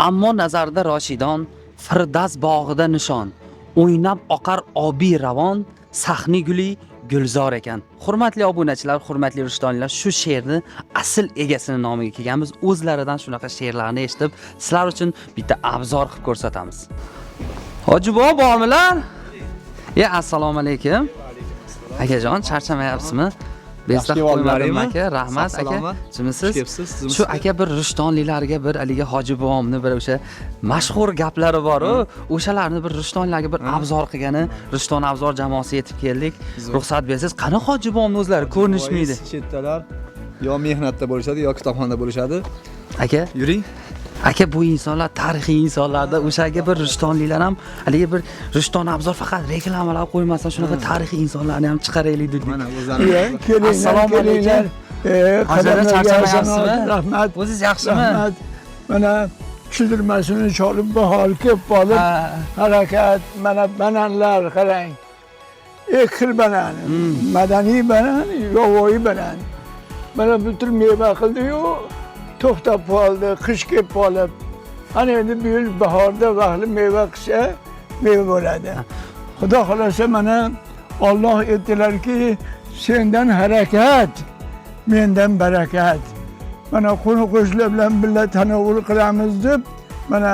Ammo nazarda Roshidon, Firdavs bog'ida nishon, o'ynab oqar obi ravon, sahni guli gulzor ekan. Hurmatli obunachilar, hurmatli rishtonlar, shu she'rni asl egasini nomiga kelganmiz. O'zlaridan shunaqa she'rlarni eshitib, sizlar uchun bitta abzor qilib ko'rsatamiz. Hoji buva, bormilar? Ya, assalomu alaykum. Akajon, charchamayapsizmi? Bezda Yaxshi qo'ymadim kelib aka, rahmat Sog' aka. salomat. Jimisiz? Xush kelibsiz, sizmisiz? Shu aka, bir rishtonliklarga bir haligi hoji buvomni bir o'sha mashhur gaplari bor-u, o'shalarni bir rishtonlarga bir abzor qilgani Rishton abzor jamoasi yetib keldik. Zo'r. Ruxsat bersangiz, qani hoji buvomni o'zlari ko'rinishmaydi. Chetdalar yo mehnatda bo'lishadi, yo kitobxonada bo'lishadi. Aka, Yuring. Aka, bu insonlar tarixiy insonlarda, o'shaga bir rishtonliklar ham haligi bir Rishton abzor faqat reklamalar qo'ymasdan, shunaqa tarixiy insonlarni ham chiqaraylik dedik. Mana o'zlari. Kelinglar, Assalomu alaykum. kelinglar. Hozirda Qadamlarga charchamayapsizmi? Rahmat. O'zingiz yaxshimi? Rahmat. Mana childirmasini cholib, bahor kelib qolib, harakat, mana bananlar qarang. Ikki xil banan. Madaniy banan, yovvoyi banan. Mana butun meva qildi-yu, to'xtab qoldi, qish kelib qolib. Ana endi bu yil bahorda vaqtli meva qilsa, meva bo'ladi. Xudo xolasa, mana Alloh aytdilarki, sendan harakat, mendan barakat. Mana qo'ni qo'shnilar bilan birga tanovul qilamiz deb, mana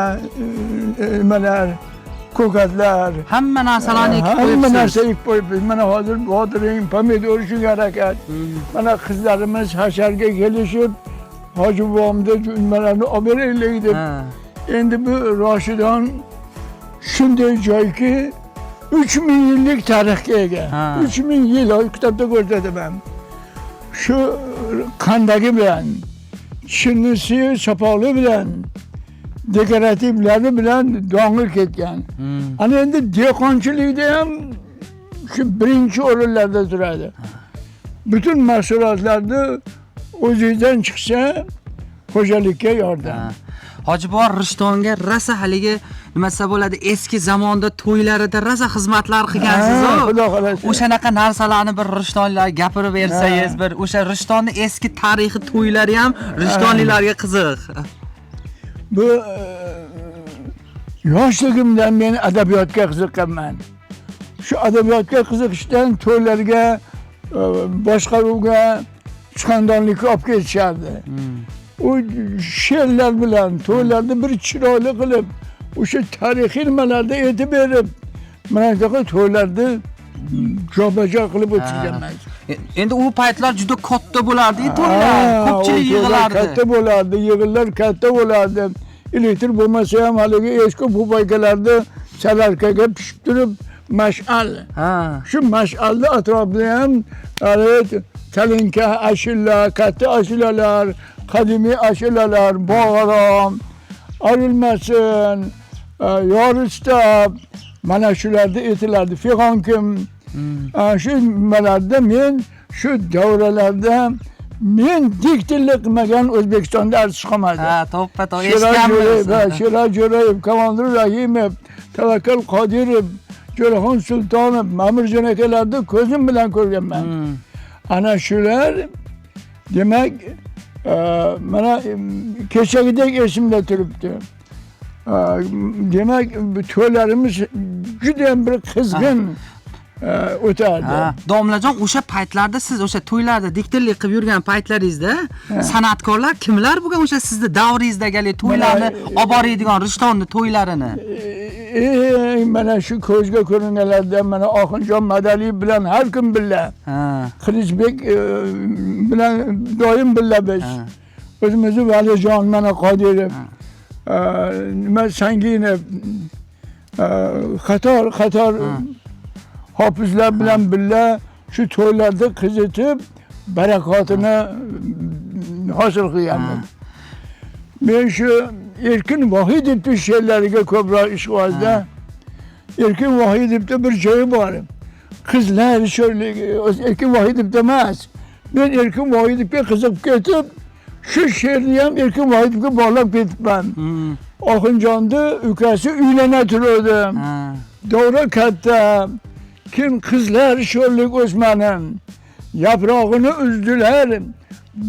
nimalar, ko'katlar, Hamma narsalarni ekib hamma qo'yibsiz. Narsa ekib qo'yibmiz. Mana hozir bodring, pomidor, shunga harakat. Mana qizlarimiz hasharga kelishib, hoji buvomda nimalarni olib beraylik deb. Endi bu Roshidon shunday joyki, 3000 yillik tarixga ega. 3000 yil, hozir kitobda ko'rsataman. Shu qandagi bilan, shinnisi, sopoli bilan, dekorativlari bilan dong'i ketgan. Ana endi dehqonchilikda ham shu birinchi o'rinlarda turadi. Butun mahsulotlarni o'zingizdan chiqsa, xo'jalikka yordam. Ha. Hoji buva, Rishtonga rosa haligi, nima desa bo'ladi, eski zamonda to'ylarida rosa xizmatlar qilgansiz. Ha, Xudo xohlasa. O'shanaqa narsalarni bir rishtonlar gapirib bersangiz, bir o'sha Rishtonni eski tarixi to'ylari ham rishtonliklarga qiziq. Bu yoshligimdan men adabiyotga qiziqqanman. Shu adabiyotga qiziqishdan to'ylarga, boshqaruvga, suxandonlikka olib ketishardi. U she'rlar bilan to'ylarni bir chiroyli qilib, o'sha tarixiy nimalarni aytib berib, mana shunaqa to'ylarni jobajo qilib o'tkazganman. Endi u paytlar juda katta bo'lardi to'ylar, ko'pchilik u to'ylar yig'ilardi. Katta bo'lardi, yig'inlar katta bo'lardi. Elektr bo'lmasa ham haligi eski pufaykalarni salarkaga pishib turib mash'al. Shu mash'alni atrofida ham haligi talinka ashula, katta ashulalar, qadimiy ashulalar, bog'arom, arilmasin, yoristab, mana shularda aytilardi. Fig'on kim? Shu nimalarda men shu davralarda men diktorlik qilmagan O'zbekistonda artist qolmadi. Ha, to'ppa to'g'ri Sherali eshitganmiz. Jo'rayev, ha, Sherali Jo'rayev, Kamondir Rahimov, Tavakkal Qodirov, Jo'raxon Sultonov, Ma'murjon akalarni ko'zim bilan ko'rganman. Ana shular, demak, mana kechagidek esimda turibdi. Demak, bu to'ylarimiz juda ham bir qizg'in o'tardi. Ha, domlajon, o'sha paytlarda siz o'sha to'ylarda diktorlik qilib yurgan paytlaringizda san'atkorlar kimlar bo'lgan o'sha sizni davringizdagi haligi to'ylarni olib boradigan, Rishtonni to'ylarini? Eng mana shu ko'zga ko'ringanlardan mana Oxunjon Madaliyev bilan har kun birga. Qilichbek bilan doim birga biz. O'zimizni Valijon mana Qodirov, nima, Sanginov, qator qator hofizlar bilan birga shu to'ylarda qizitib, barakotini hosil qilganmiz. Men shu Erkin Vohidovni she'rlariga ko'proq ishqibozda. Erkin Vohidovda bir joyi bor. Qizlar sho'rligi, o'zi Erkin Vohidovda emas. Men Erkin Vohidovga qiziqib ketib, shu she'rni ham Erkin Vohidovga bog'lab ketibman. Oxunjonni ukasi uylana turadi. Davra katta, kim qizlar sho'rlik o'smanim, yaprog'ini uzdilar.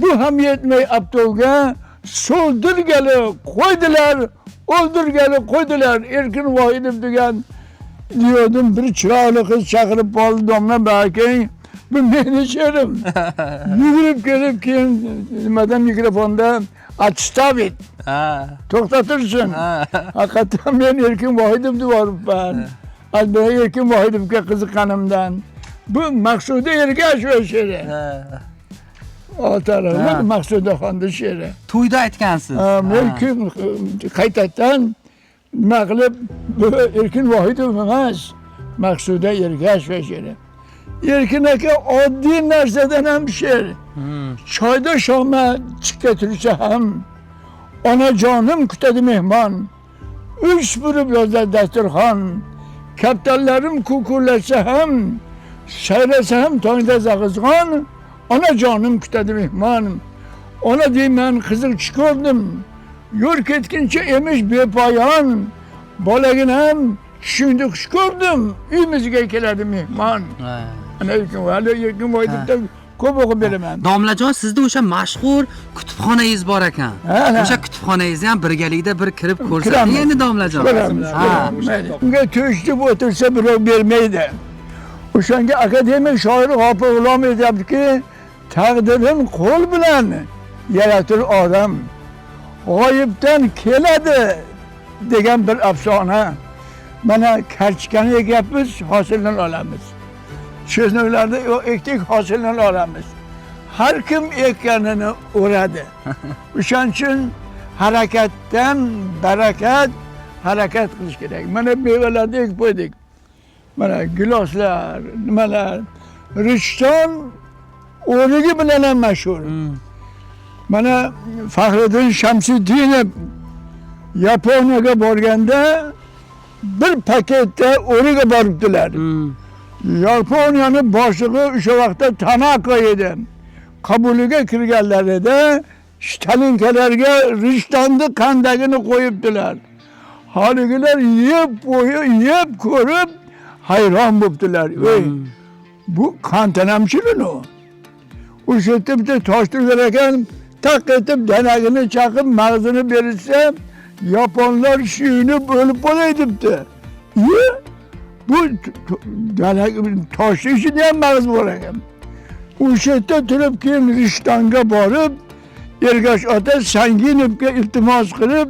Bu ham yetmay Abdulga so'ldirgali qo'ydilar. O'ldirgani qo'ydilar Erkin Vohidov degan diyordum. Bir chiroyli qiz chaqirib qoldi, domla baking, bu meni she'rim. Yugurib kelib keyin nimadan mikrofonda "Отставить", to'xtatirsin. Haqiqatdan men Erkin Vohidov deb yuboribman. Albatta Erkin Vohidovga qiziqqanimdan. Bu Maqsuda Ergasheva she'ri. Otalar, Maqsudaxonni she'ri. To'yda aytgansiz. Ha, men kim qaytadan nima qilib, bu Erkin Vohidov emas, Maqsuda Ergasheva she'ri. Erkin aka oddiy narsadan ham she'r. Choyda shoma chikka tursa ham, onajonim kutadi mehmon. Uch burib yozadi dasturxon. Kaptarlarim kukulasa ham, sayrasa ham tongda zag'izg'on, onajonim kutadi mehmon. Ona deyman, qiziq tush ko'rdim. Yo'l ketguncha emish bepoyon. Bolaginam tushingda xush ko'rdim. Uyimizga keladi mehmon. Ana Erkin, hali Erkin Vohidovdan ko'p o'qib beraman. Domlajon, sizda o'sha mashhur kutubxonangiz bor ekan. Ha. O'sha kutubxonangizni ham birgalikda bir kirib ko'rsak Kiramiz. endi, domlajon. Ko'ramiz, ko'ramiz. Unga to'shib o'tirsa birov bermaydi. O'shanga akademik shoir G'ofur G'ulom aytyaptiki, taqdirin qo'l bilan yaratir odam. G'oyibdan keladi degan bir afsona. Mana kartoshkani ekyapmiz, hosilini olamiz. Чеснок larni ekdik, hosilini olamiz. Har kim ekkanini o'radi. O'shaning uchun harakatdan barakat, harakat qilish kerak. Mana mevalarni ekib qo'ydik. Mana giloslar, nimalar. Rishton o'rigi bilan ham mashhur. Mana Faxriddin Shamsiddinov Yaponiyaga borganda bir paketda o'rik boribdilar. Yaponiyani boshlig'i o'sha vaqtda Tanaka edi. Qabuliga kirganlarida talinkalarga rishtonni qandagini qo'yibdilar. Haligilar yeb qo'yib, yeb ko'rib hayron bo'ptilar. Ey, bu qanddan ham shirin u. O'sha yerda bitta tosh turgan ekan, taq etib danagini chaqib mag'zini berilsa, yaponlar suyunib o'lib qolay debdi. Ye, bu danak toshni ichida ham mag'iz bor ekan. O'sha yerda turib keyin Rishtonga borib, Ergash ota Sanginovga iltimos qilib,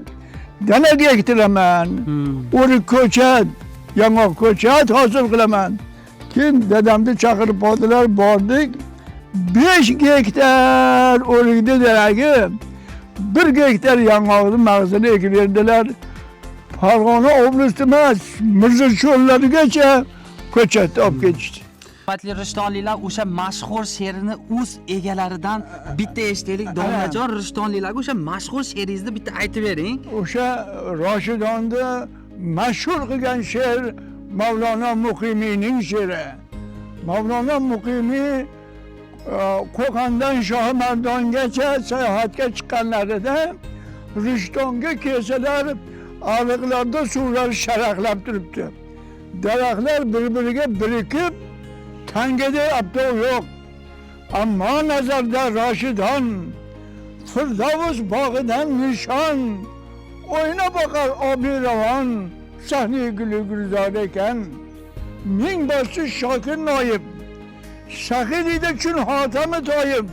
danak ektiraman. O'rik ko'chat, yong'oq ko'chat hosil qilaman. Keyin dadamni chaqirib oldilar, bordik. 5 gektar o'rikni danagi, 1 gektar yong'oqni mag'zini ekib berdilar. Farg'ona oblasti emas, Mirzacho'llargacha ko'chatni olib ketishdi. Hurmatli rishtonliklar, o'sha mashhur she'rini o'z egalaridan bitta eshitaylik. Domlajon, rishtonliklarga o'sha mashhur she'ringizni bitta aytib bering. O'sha Roshidonni mashhur qilgan she'r Mavlono Muqimiyning she'ri. Mavlono Muqimiy Qo'qondan Shohimardongacha sayohatga chiqqanlarida Rishtonga kelsalar, ariqlarda suvlar sharaqlab turibdi. Daraxtlar bir-biriga birikib, tangaday abdov yo'q. Ammo nazarda Roshidon, Firdavs bog'idan nishon, o'yna boqar obi ravon, sahni guli gulzor ekan. Ming boshli Shokir noyib, saxiy deydi chun Hotami Toyib,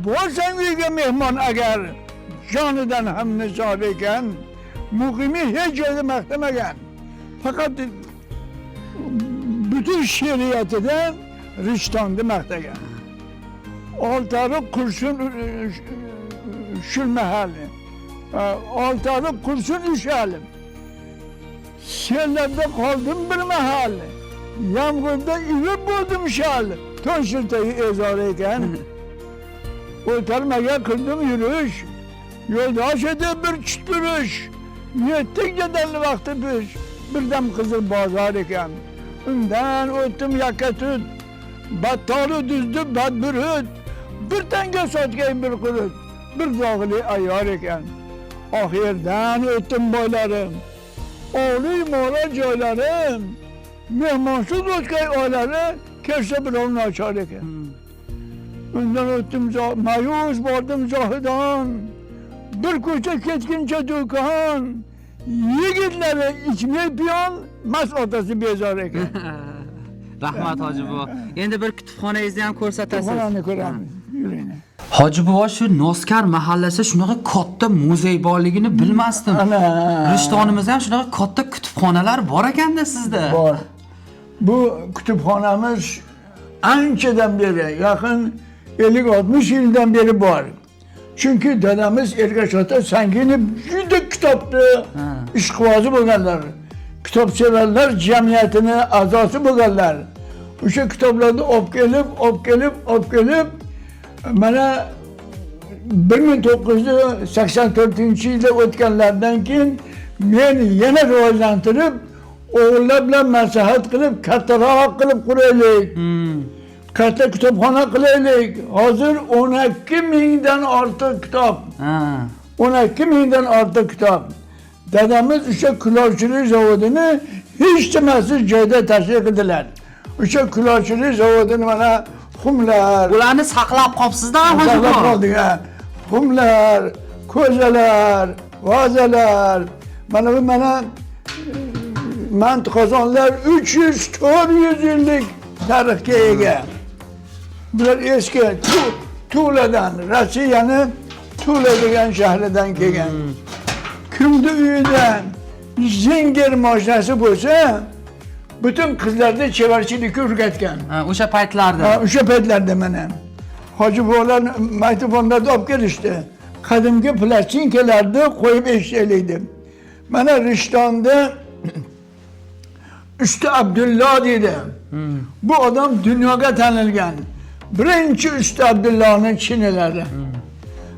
bo'lsang uyga mehmon agar, jonidan ham nisor ekan. Muqimiy hech joyda maqtamagan. Faqat butun she'riyatida Rishtonni maqtagan. Oltariq qursin shul mahal. Oltariq qursin ushal. Sellarda qoldim bir mahal. Yomg'irda ivib bo'ldim shal. To'n shiltayi ezor ekan. O'tarmaga qildim yurish. Yo'ldosh edi bir chuturish. Yetdik jadalli vaqti biz. Birdam qizil bozor ekan. Undan o'tdim yakka tut. Battoli duzdi badburut. Bir tanga sotgan bir qurut. Bir dog'li ayyor ekan. Oxirdan o'tdim bo'ylarim. Oliy mola joylarim. Mehmonsiz o'tgan oylari kelsa birov nochor ekan. Undan o'tdim ma'yus bordim Zohidon. Bir ko'cha ketguncha do'kon. Yigitlari ichmay piyon, mast otasi bezor ekan. Rahmat, hoji buva. Endi bir kutubxonangizni ham ko'rsatasiz. Kutubxonani ko'ramiz. Yuringlar. Hoji buva, shu Noskar mahallasida shunaqa katta muzey borligini bilmasdim. Ana. Rishtonimizda ham shunaqa katta kutubxonalar bor ekanda sizda. Bor. Bu kutubxonamiz anchadan beri, yaqin 50-60 yildan beri bor. Chunki dadamiz Ergash ota Sanginov juda kitobni ishqibozi bo'lganlar. Kitobsevarlar jamiyatini a'zosi bo'lganlar. O'sha kitoblarni olib kelib, olib kelib, olib kelib, mana 1984-yilda o'tganlaridan keyin men yana rivojlantirib, o'g'illar bilan maslahat qilib, kattaroq qilib quraylik. Katta kutubxona qilaylik. Hozir 12 mingdan ortiq kitob. 12 mingdan ortiq kitob. Dadamiz o'sha kulolchilik zavodini hech nimasiz joyda tashkil qildilar. O'sha kulolchilik zavodini mana xumlar, Ularni saqlab qolibsizda, hoji saqlab buva. qoldik, ha. Xumlar, ko'zalar, vazalar, mana bu mana mant qozonlar 300-400 yillik tarixga ega. Bular eski Tuladan, Rossiyani Tula degan shahridan kelgan. Kimni uyida Zinger mashinasi bo'lsa, butun qizlarni chevarchilikka o'rgatgan. Ha, o'sha paytlarda. Ha, o'sha paytlarda mana hoji buvalar magnitofonlarda olib kelishdi. Qadimgi plastinkalarni qo'yib eshitaylik deb. Mana Rishtonda Usta Abdullo deydi. Bu odam dunyoga tanilgan. Birinchi Usta Abdullohning chinilari.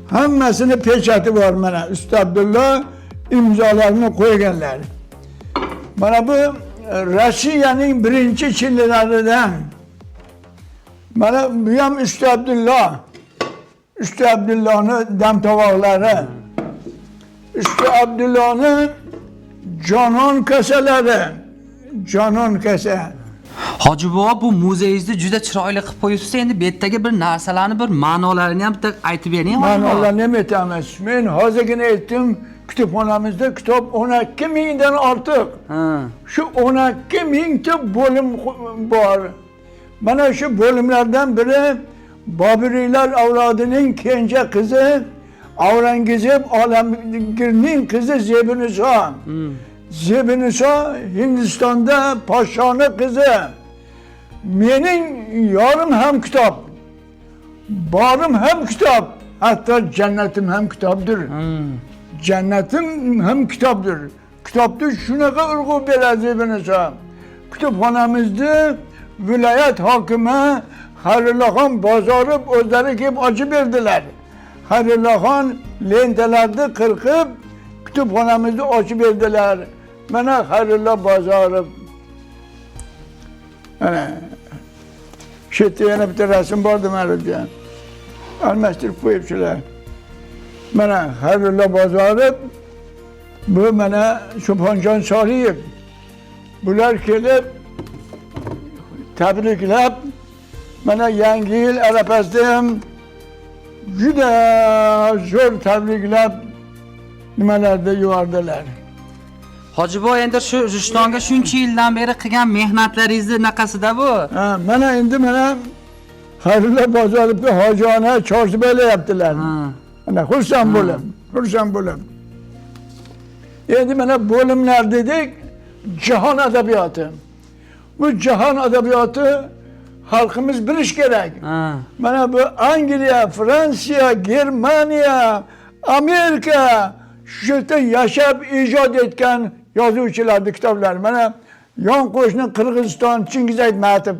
Hammasini pechati bor mana. Usta Abdullo imzolarini qo'yganlar. Mana bu Rossiyaning birinchi chinilaridan. Mana bu ham Usta Abdullo. Usta Abdullohni dam tovoqlari. Usta Abdullohni jonon kasalari. Jonon kasa. Hoji buva, bu muzeyingizni juda chiroyli qilib qo'yibsiz. Endi bu yerdagi bir narsalarni bir ma'nolarini ham bitta aytib bering, hoji buva. Ma'nolarni nima aytamiz? Men hozirgina aytdim, kutubxonamizda kitob 12 mingdan ortiq. Shu 12 mingta bo'lim bor. Mana shu bo'limlardan biri Boburiylar avlodining kenja qizi Aurangzeb Olamgirning qizi Zebiniso. Zebiniso Hindistonda podshoni qizi. Mening yorim ham kitob, borim ham kitob, hatto jannatim ham kitobdir. Jannatim ham kitobdir. Kitobda shunaqa urg'u beradi Zebiniso. Kutubxonamizni viloyat hokimi Xayrullaxon Bozorov o'zlari kelib ochib berdilar. Xayrullaxon lentalarni qirqib kutubxonamizni ochib berdilar. Mana Xayrullo Bozorov. Mana shu yerda yana bitta rasm bordi manimcha. Almashtirib qo'yibsizlar. Mana Xayrullo Bozorov, bu mana Subhonjon Soliyev. Bular kelib tabriklab, mana yangi yil arafasida ham juda zo'r tabriklab nimalarda yubordilar. Hoji buva, endi shu Rishtonga shuncha yildan beri qilgan mehnatlaringizni naqasida bu. Ha, mana endi mana Xayrullo Bozorovga hoji ona chorsi baylayaptilar. Mana xursand bo'lib, xursand bo'lib. Endi mana bo'limlar dedik, jahon adabiyoti. Bu jahon adabiyoti xalqimiz bilish kerak. Mana bu Angliya, Fransiya, Germaniya, Amerika shu yerda yashab ijod etgan yozuvchilarning kitoblari. Mana yon qo'shni Qirg'iziston Chingiz Aytmatov,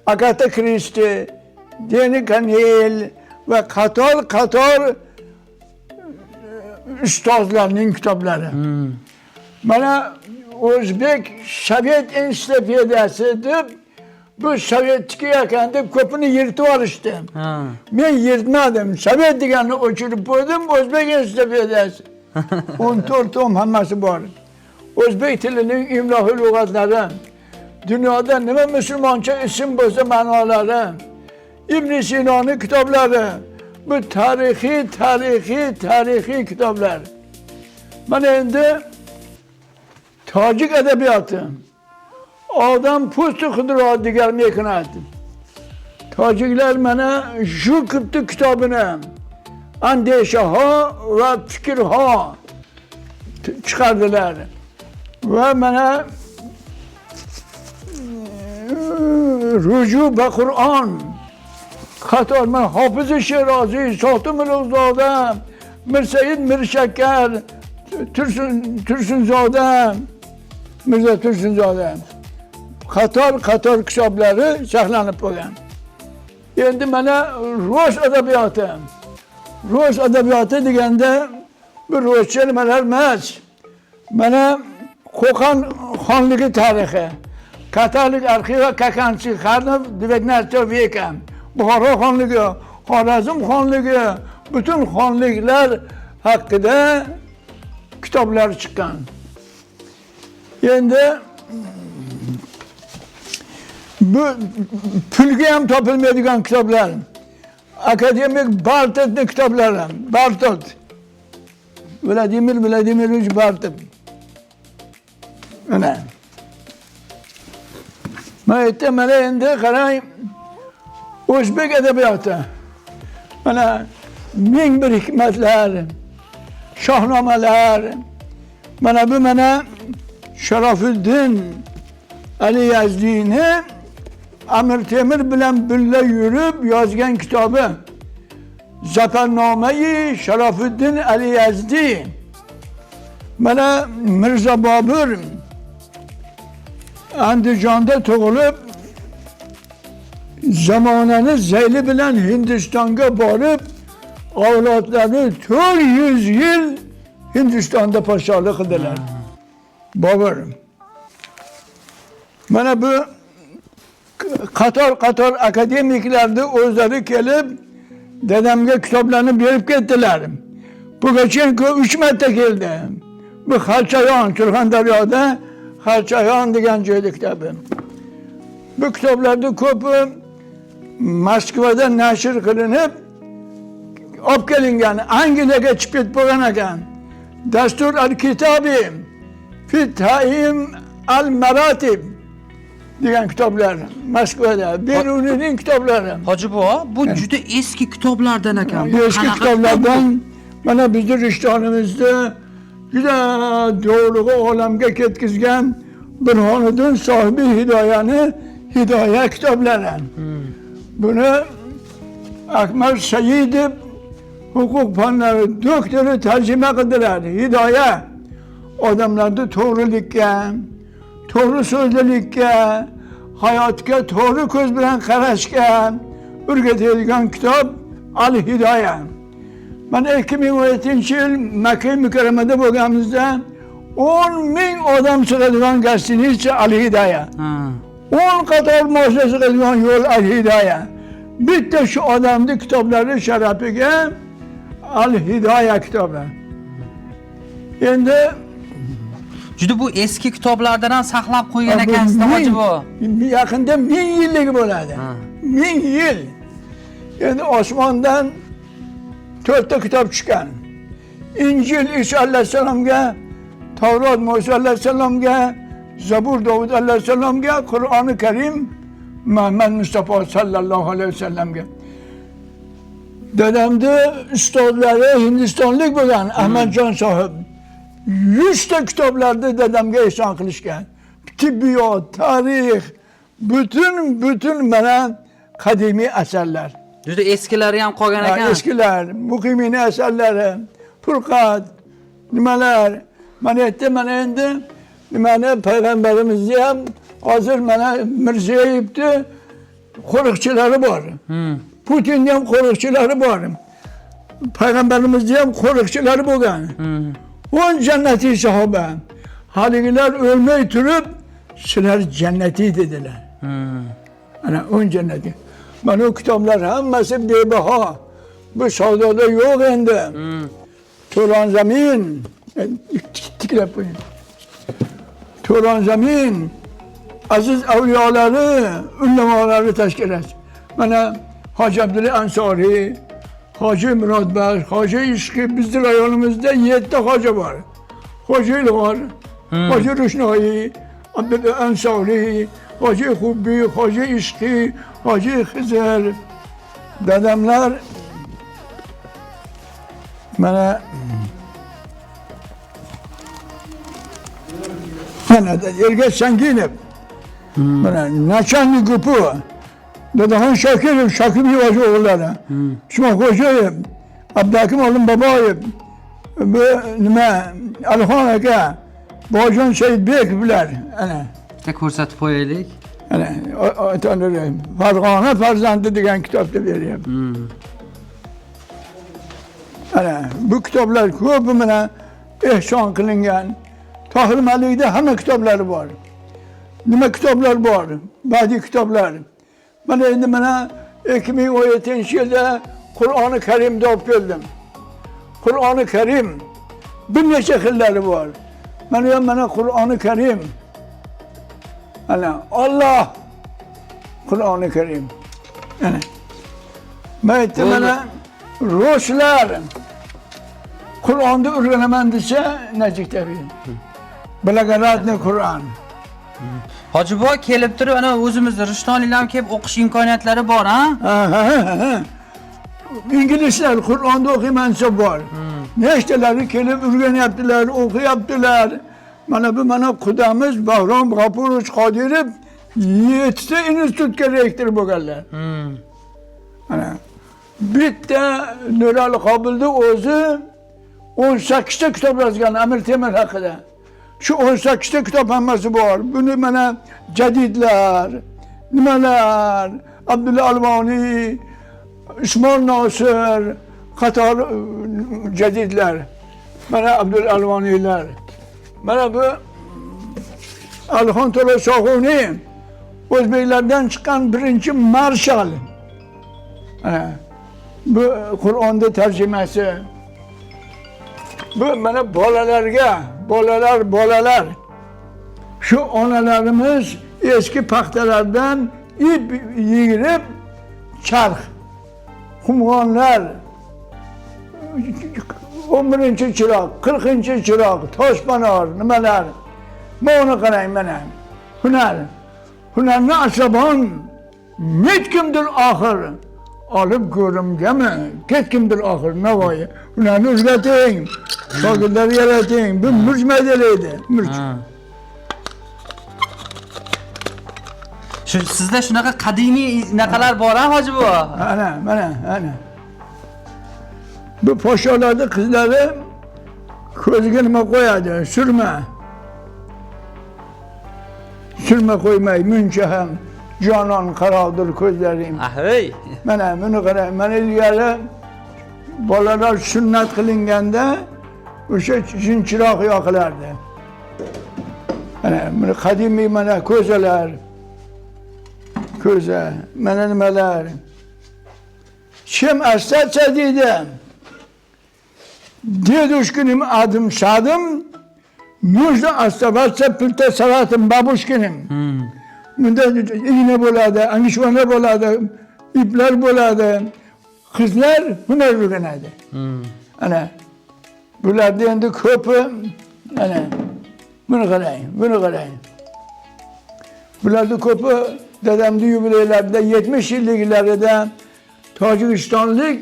Agatha Christie, Deni Kanel va qator-qator ustozlarning kitoblari. Mana O'zbek Sovet ensiklopediyasi deb bu sovetniki ekan deb ko'pini yirtib olishdi. Men yirtmadim. Sovet deganni o'chirib qo'ydim, O'zbek ensiklopediyasi. 14 tom hammasi bor. O'zbek tilining imloviy lug'atlari, dunyoda nima musulmoncha ism bo'lsa ma'nolari, Ibn Sinoni kitoblari, bu tarixiy, tarixiy, tarixiy kitoblar. Mana endi Tojik adabiyoti. Odam po'sti xudro degan mehnat. Tojiklar mana Zhukovni kitobini Andeshaho va Fikrho chiqardilar. Va mana Ruju ba Qur'on qator mana Hofiz Sheroziy, Sotim Ulug'zoda, Mirsaid Mirshakkar, Tursunzoda, Mirzo Tursunzoda qator qator kitoblari saqlanib qolgan. Endi mana rus adabiyoti. Rus adabiyoti deganda bu ruscha nimalar emas. Mana Qo'qon xonligi tarixi. Katolik arxivi Kakanchi Xarnov 19 века. Buxoro xonligi, Xorazm xonligi, butun xonliklar haqida kitoblar chiqqan. Endi bu pulga ham topilmaydigan kitoblar. Akademik Bartoltning kitoblari. Bartolt. Vladimir Vladimirovich Bartolt. Mana. Mana aytdim, mana endi qarang, o'zbek adabiyoti. Mana ming bir hikmatlar, shohnomalar. Mana bu mana Sharofiddin Ali Yazdiyni Amir Temir bilan birga yurib yozgan kitobi. Zafarnomai Sharofiddin Ali Yazdiy. Mana Mirzo Bobur Andijonda tug'ilib, zamonani zayli bilan Hindistonga borib, avlodlari 400 yil Hindistonda podshohlik qildilar. Bobur. Mana bu qator qator akademiklarni o'zlari kelib dadamga kitoblarni berib ketdilar. Pugachenko 3 marta keldi. Bu Xalchayon, Surxondaryoda Xalchayon degan joyda kitobi. Bu kitoblarni ko'pi Moskvada nashr qilinib olib kelingan, Angliyaga chiqib ketib bo'lgan ekan. Dastur al-Kitabi fi Ta'im al-Maratib degan kitoblar Moskvada. Beruniyning kitoblari. Hoji buva, bu juda eski kitoblardan ekan. Bu Eski qanaqa kitoblardan mana bizni rishtonimizda juda dovlig'i olamga ketkizgan Burhoniddin sohibi Hidoyani Hidoya kitoblari. Buni Akmal Saidov huquq fanlari doktori tarjima qildilar. Hidoya odamlarni to'g'rilikka, to'g'ri so'zlilikka, hayotga to'g'ri ko'z bilan qarashga o'rgatadigan kitob Al Hidoya. Mana 2017-yil Makka Mukarramada bo'lganimizda 10 ming odam sig'adigan gostinitsa Al Hidoya. 10 qator mashina sig'adigan yo'l Al Hidoya. Bitta shu odamning kitoblari sharafiga Al Hidoya kitobi. Endi Juda bu eski kitoblardan ham saqlab qo'ygan ekansizda hoji buva. Yaqinda 1000 yillik bo'ladi. 1000 yil. Endi osmondan 4 ta kitob tushgan. Injil Isa alayhissalomga, Tavrot Musa alayhissalomga, Zabur Dovud alayhissalomga, Qur'oni Karim Muhammad Mustafa sallallohu alayhi vasallamga. Dadamni ustozlari hindistonlik bo'lgan Ahmadjon sohib. 100 ta kitoblarni dadamga ehson qilishgan. Tibbiyot, tarix, bütün mana qadimiy asarlar. Juda eskilari ham qolgan ekan. Eskilar, Muqimiyni asarlari, Furqat, nimalar. Mana aytdi, mana endi nimani payg'ambarimizni ham hozir mana Mirziyoyevni qo'riqchilari bor. Putinni ham qo'riqchilari bor. Payg'ambarimizni ham qo'riqchilari bo'lgan. 10 jannatiy sahoba. Haligilar o'lmay turib, sizlar jannatiy dedilar. Ana 10 jannatiy. Mana u kitoblar hammasi bebaho. Bu savdoda yo'q endi. Turon zamin tiklab qo'ying. Turon zamin aziz avliyolari, ulamolari tashkil etdi. Mana Hoji Abdulla Ansoriy, Hoji Murodbax, Hoji Ishqi, bizni rayonimizda 7 hoji bor. Hoji Ilg'or, Hoji Ro'shnoyi, Abdulla Ansoriy, Hoji Hubbiy, Hoji Ishqiy, Hoji Xizr. Dadamlar mana mana Ergash Sanginov, mana начальник ГПУ, Dadaxon Shokirov, Shokir Hoji o'g'illari, Usmon Xo'jayev, Abduhakim Olimboboyev, bu nima Alixon aka, Bojon Saidbekovlar, ana. Bitta ko'rsatib qo'yaylik. Ana ota-onalar Farg'ona farzandi degan kitobda beryapti. Ana bu kitoblar ko'pi mana ehson qilingan. Tohir Malikda hamma kitoblari bor. Nima kitoblar bor? Badiiy kitoblar. Mana endi mana 2017-yilda Qur'oni Karimni olib keldim. Qur'oni Karim bir necha xillari bor. Mana ham mana Qur'oni Karim. Ana Alloh Qur'oni Karim. Ana. Men aytdim mana ruslar Qur'onni o'rganaman desa najik tabiiy. Благодатный Qur'on. Hoji buva kelib turib, ana o'zimizni rishtonliklar ham kelib o'qish imkoniyatlari bor, ha? Ha. Inglizlar Qur'onni o'qiyman desa bor. Nechtalari kelib o'rganyaptilar, o'qiyaptilar. Mana bu mana qudamiz Bahrom G'ofurovich Qodirov 7 ta institutga rektor bo'lganlar. Mana bitta Nurali Qobilni o'zi 18 ta kitob yozgan Amir Temur haqida. Shu 18 ta kitob hammasi bor. Buni mana jadidlar, nimalar, Abdulla Alvoniy, Usmon Nosir, qator jadidlar. Mana Abdulla Alvoniylar. Mana bu Alixon To'la Sohuniy o'zbeklardan chiqqan birinchi marshal. Mana bu Qur'onda tarjimasi. Bu mana bolalarga, bolalar, bolalar. Shu onalarimiz eski paxtalardan ip yigirib charx, xumg'onlar, 11-chiroq, 40-chiroq, toshpanor, nimalar. Mana uni qarang mana. Hunar. Hunarni asrabon netkimdir oxir. Olib ko'rimgami? Ketkimdir oxir Navoiy. Hunarni o'rgating, shogirdlar yarating. Bu murch maydalaydi. Murch. Shu sizda shunaqa qadimiy naqalar bor, ha, hoji buva? Ana, mana, ana. Bu podsholarning qizlari ko'ziga nima qo'yadi? Surma. Surma qo'ymay muncha ham jonon qarodir ko'zlaring. Ahey. Mana buni qarang, mana ilgari bolalar sunnat qilinganda o'sha jinchiroq yoqilardi. Mana buni qadimiy mana ko'zalar. Ko'za, mana nimalar. Чем остаться deydi. Дедушкиным адым садом нужно оставаться пыльта бабушкиным. Bunda igna bo'ladi, angishvona bo'ladi, iplar bo'ladi. Qizlar hunar o'rganadi. Ana bularda endi ko'pi mana buni qarang, buni qarang. Bularda ko'pi dadamni yubileylarida 70 yilliklarida Tojikistonlik,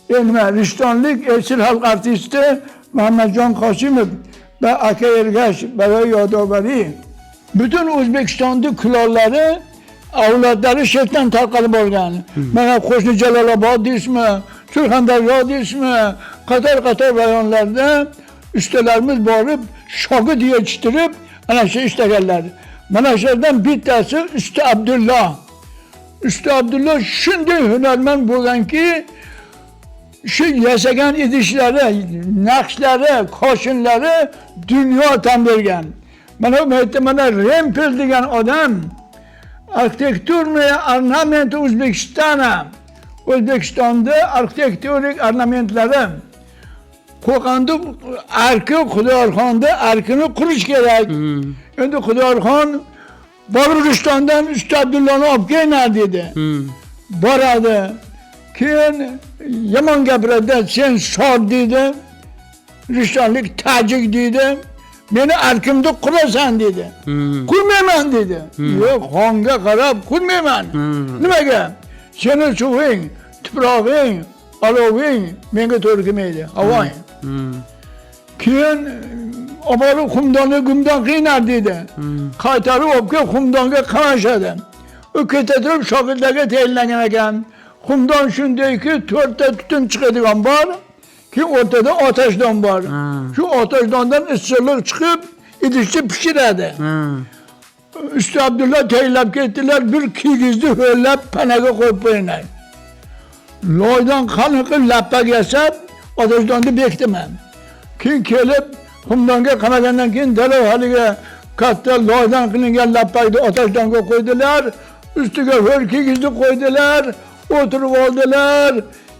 nima, Rishtonlik elchil xalq artisti Muhammadjon Qosimov va aka Ergash baroi yodovariy. Butun O'zbekistonda kulollari avlodlari shu yerdan tarqalib borgan. Mana qo'shni Jalolobod deysizmi, Surxondaryo deysizmi, qator-qator rayonlarda ustalarimiz borib shogird yetishtirib ana shu ishlaganlar. Mana shulardan bittasi Usta Abdulloh. Usta Abdulloh shunday hunarmand bo'lganki, shu yasagan idishlari, naqshlari, koshinlari dunyo tan bergan. Mana bu yerda mana Rempel degan odam архитектурный орнамент O'zbekistona. O'zbekistonda arxitekturik ornamentlari. Qo'qonda arki Xudoyorxonda arkini qurish kerak. Endi Xudoyorxon borib Rishtondan Usta Abdullohni olib kelinglar dedi. Boradi. Keyin yomon gapiradi, sen sor deydi. Rishtonlik tojik deydi. Meni arkimda qurasan dedi. Qurmayman dedi. Yo'q, xonga qarab qurmayman. Nimaga? Seni suving, tuprog'ing, oloving menga to'g'ri kelmaydi, havoing. Keyin olib xumdonni gumdan qiynar dedi. Qaytarib olib kelib xumdonga qamashadi. U keta turib shogirdlarga tayinlangan ekan. Xumdon shundayki 4 ta tutun chiqadigan bor, keyin o'rtada otashdon bor. Shu otashdondan issiqlik chiqib idishni pishiradi. Usta Abdulla tayinlab ketdilar, bir kigizni ho'llab panaga qo'yib qo'yinglar. Loydan qalin qilib lappak yasab otashdonni bekitaman. Keyin kelib xumdonga qamagandan keyin darrov haligi katta loydan qilingan lappakni otashdonga qo'ydilar, ustiga ho'l kigizni qo'ydilar, o'tirib oldilar.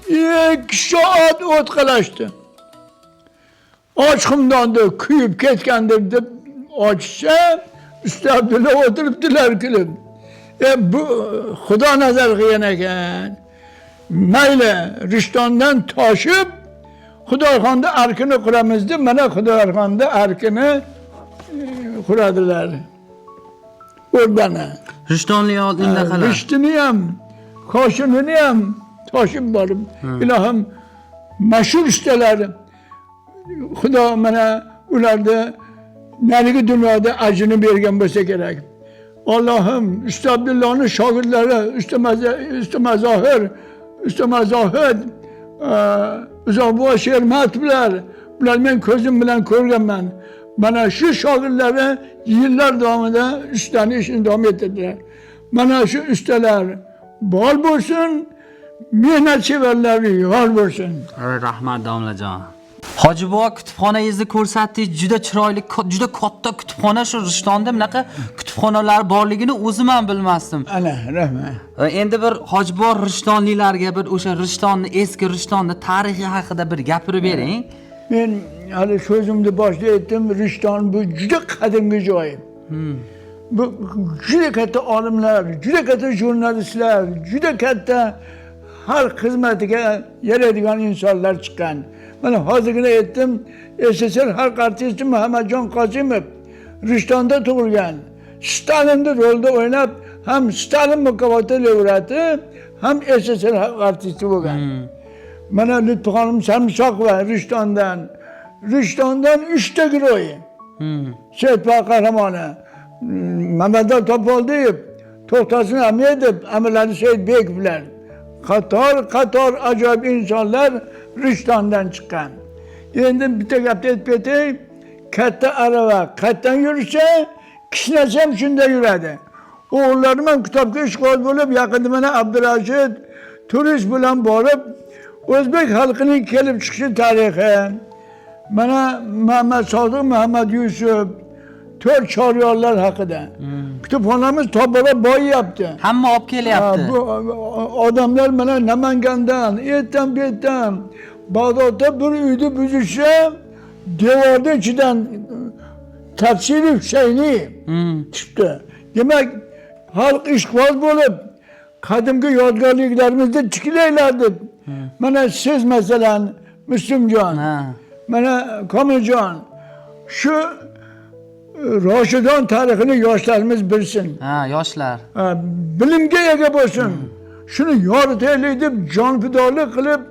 2 soat o't qalashdi. Och xumdonni kuyib ketgandir deb ochsa, Usta Abdulla o'tiribdilar kulib. Bu Xudo nazar qilgan ekan. Mayli, Rishtondan toshib Xudoyxonda arkini quramiz deb, mana Xudoyxonda arkini quradilar. O'rdani. Rishtonli oldinda qala. Rishtini ham, Koshinini ham toshib borib, ilohim mashhur ustalar Xudo mana ularni narigi dunyoda ajrini bergan bo'lsa kerak. Allohim Usta Abdullohning shogirdlari Usta Mazohir, Usta Mazohid, Uzoqboy Shermatovlar, bular men ko'zim bilan ko'rganman. Mana shu shogirdlari yillar davomida ustaning ishini davom ettirdilar. Mana shu ustalar bor bo'lsin, mehnatsevarlar yor bo'lsin. Rahmat domlajon. Hoji buva, kutubxonangizni ko'rsatdingiz, juda chiroyli, juda katta kutubxona. Shu Rishtonda bunaqa kutubxonalar borligini o'zim ham bilmasdim. Ana, rahmat. Endi bir Hoji buva rishtonliklarga bir o'sha Rishtonni, eski Rishtonni tarixi haqida bir gapirib bering. Men hali so'zimni boshida aytdim, Rishton bu juda qadimgi joy. Bu juda katta olimlar, juda katta jurnalistlar, juda katta xalq xizmatiga yaraydigan insonlar chiqqan. Mana hozirgina aytdim, SSR xalq artisti Muhammadjon Qosimov Rishtonda tug'ilgan. Stalinni rolda o'ynab, ham Stalin mukofoti laureati, ham SSR xalq artisti bo'lgan. Mana Lutfuxonim Samsoqova Rishtondan. Rishtondan 3 ta giroy. Seyitbay qahramoni, Mamadali Topoldiyev, To'xtasin Ahmedov, Amirali Seyitbek bilan qator qator ajoyib insonlar Rishtondan chiqqan. Endi bitta gapni aytib ketay, katta arava qayerdan yursa, kishnasi ham shunda yuradi. O'g'illarim ham kitobga ishqiboz bo'lib, yaqinda mana Abdurashid turist bilan borib, o'zbek xalqining kelib chiqishi tarixi, mana Muhammad Sodiq, Muhammad Yusuf, 4 choryorlar haqida. Kutubxonamiz tobora boyiyapti. Hamma olib kelyapti. Bu odamlar mana Namangandan, ertan bu yerdan, Bag'dodda bir uyni buzishsa, devorni ichidan tafsiri Husayni chiqdi. Demak, xalq ishqiboz bo'lib, qadimgi yodgorliklarimizni tiklanglar deb. Mana siz masalan Muslimjon, mana Komiljon, shu Roshidon tarixini yoshlarimiz bilsin. Ha, yoshlar. Bilimga ega bo'lsin. Shuni yoritaylik deb jonfidolik qilib,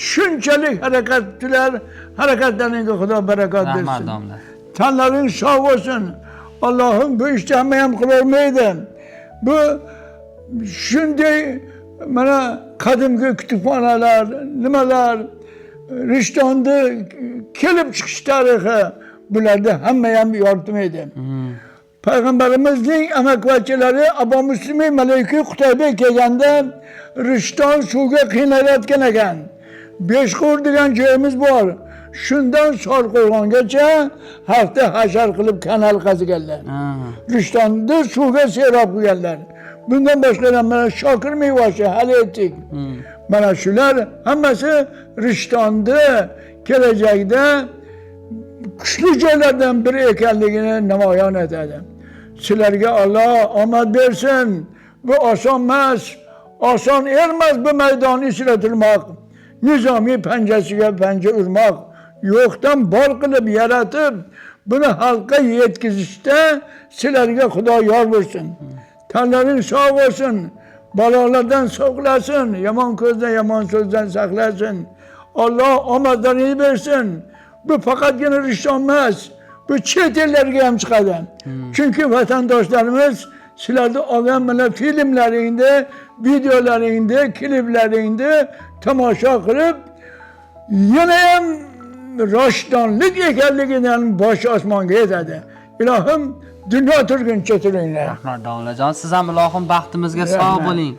shunchalik harakatlar, harakatlaringga Xudo barakat bersin. Rahmat domla. Tanlaring sog' bo'lsin. Allohim bu ishni hamma ham qila olmaydi. Bu shunday mana qadimgi kutubxonalar, nimalar, Rishtonni kelib chiqish tarixi, bularda hamma ham yoritmaydi. Payg'ambarimizning amakivachchalari Abu Muslimi Maliki Qutaybek kelganda Rishton suvga qiynalayotgan ekan. Beshqur degan joyimiz bor. Shundan Sorqo'rg'ongacha hafta hashar qilib kanal qaziganlar. Rishtonni suvga serob qilganlar. Bundan boshqa mana Shokir Mevashi hali aytdik. Mana shular hammasi Rishtonni kelajakda kuchli joylardan biri ekanligini namoyon etadi. Sizlarga Alloh omad bersin. Bu oson emas. Oson emas bu maydonni ichida turmoq. Nizomiy panjasiga panja urmoq. Yo'qdan bor qilib yaratib, Buni xalqqa yetkazishda sizlarga Xudo yor bo'lsin. Tanlaring sog' bo'lsin. Balolardan saqlasin, yomon ko'zdan, yomon so'zdan saqlasin. Alloh omadlaringni bersin. Bu faqatgina Rishton emas, bu chet ellarga ham chiqadi. Chunki vatandoshlarimiz sizlarni olgan mana filmlaringni, videolaringni, kliplaringni tomosha qilib, yana ham roshtonlik ekanligidan boshi osmonga yetadi. Ilohim dunyo turguncha turinglar. Rahmat domlajon. Siz ham ilohim baxtimizga sog' Rahmat. bo'ling.